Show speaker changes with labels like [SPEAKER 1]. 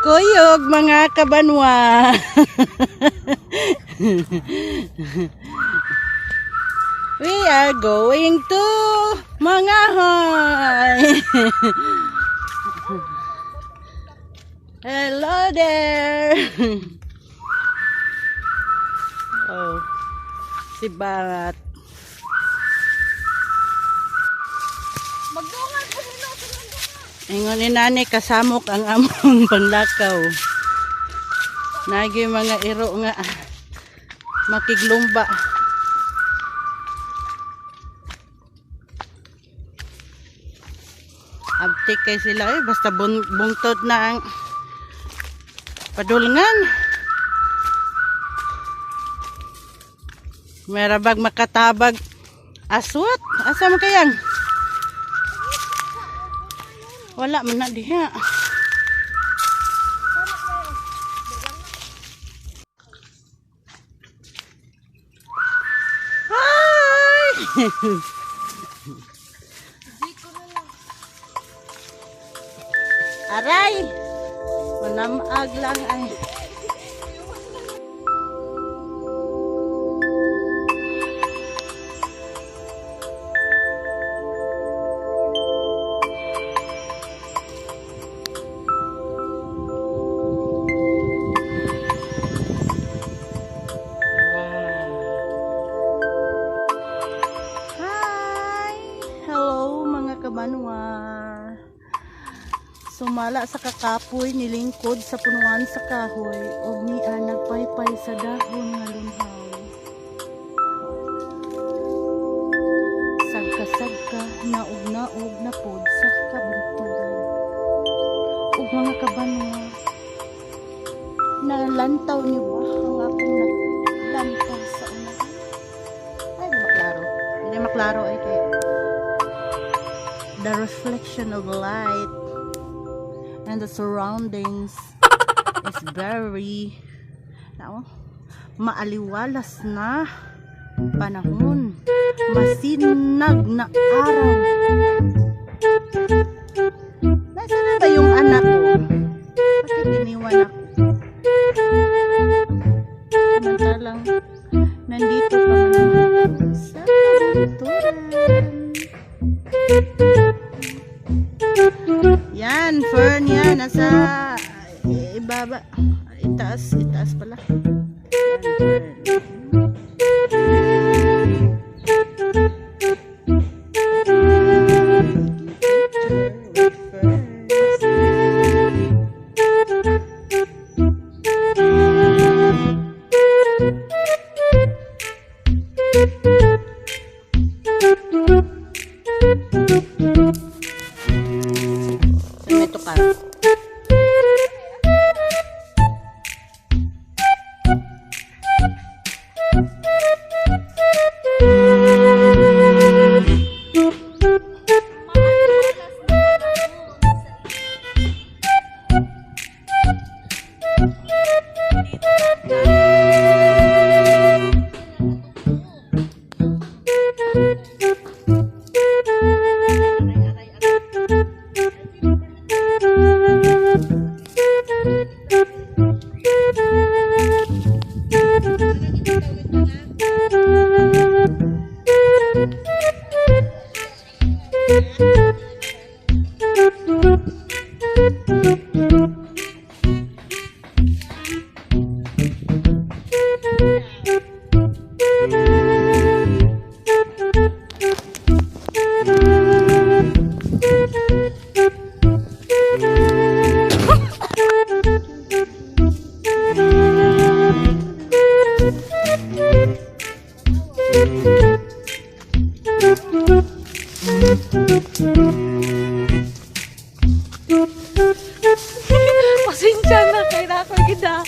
[SPEAKER 1] Kuyog, mga kabanwa. We are going to Mangahoy. Hello there. Oh, si Barat.
[SPEAKER 2] Magdungan po nila.
[SPEAKER 1] Ingon ni nani, kasamok ang among panglakaw. Nagi mga iro nga makiglumba. Abtik kay sila eh, basta bungtod na ang padulngan. Merabag makatabag aswat. Asa man kayang? Wala man na diha. Hi! Aray! Manamag lang ay. Hi! Hello, mga kabanwa. Sumala sa kakapoy, nilingkod sa punuan sa kahoy, og niya nagpaypay sa dahon nga lunhaw. Sagka-sagka, naog-naog na pod sa kabunturan. Ug mga kabanwa, nalantaw niyo ba ang akong naglantaw sa unahan? Ay, di maklaro. Hindi maklaro ay kay the reflection of light and the surroundings is very nao, maaliwalas na panahon, masinag na araw. Nasaan na ba yung anak ko? Bakit iniwan ako samantalang nandito pa man ako sa kabunturan? Yan, fern yan. Nasa ibaba. Itaas, itaas pala. Yan, fern. Taking picture with ferns. Saan may tukar?
[SPEAKER 2] Pasensya na kay na ako gida.